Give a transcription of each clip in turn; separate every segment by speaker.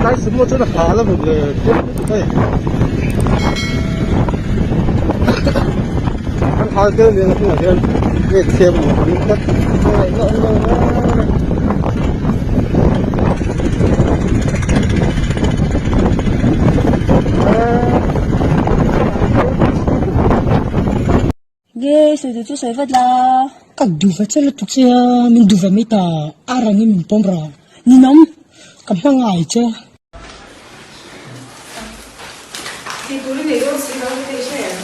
Speaker 1: Tlai sumo chuan a hal a mawle tlem lutuk a ni. An hal tel nen a hnungah hian gate siam a ni ang tlat. Ngaihna awm lo reng.
Speaker 2: Nge sawi duh chu sawi vat la.
Speaker 3: Ka duh ve che lutuk che a, min duh ve mai ta, a rangin min pawm ra.
Speaker 2: Ninawm.
Speaker 3: Ka hmangai che.
Speaker 4: Tih tur i nei dawn si lo hi hei hre em?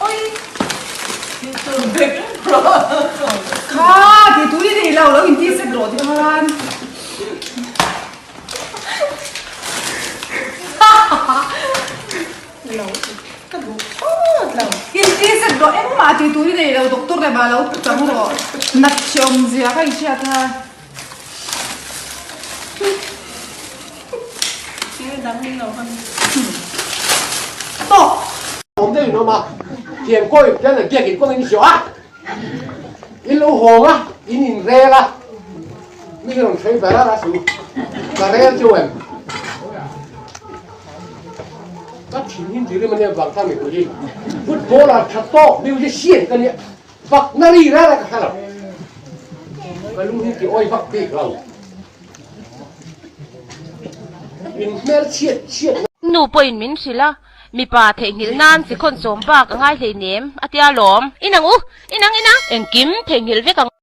Speaker 4: Oi! Tih tur vek rawh. Kha tih tur i nei lo, lo inti set rawh ti khan. Lo ka duh phawt lo. Inti set rawh engmah tih tur i nei lo doctor leh mah lo chang rawh. Nat hreawm zia ka inhriat a.
Speaker 5: Awm deuh in awm a, thian kawi ten an biak in kawng in hriau a, in lo hawng a, in in rel a, mi hi rawn hrei ber a su, ka rel chu em? Ka thin hin tih rim a nia vang kha mipui hi football ah tha tawk musician ka nia. Fak na ri rara ka hre lo. Ka lung hi ti awi vak bik lo. In hmel chhiat chhiat na.
Speaker 6: Nu pawhin min hrilh a, mipa theihnghilh nan chi khawn sawm bak a ngai hleinem a tia lawm. Inang u, inang inang. Engkim theihnghilh vek ang.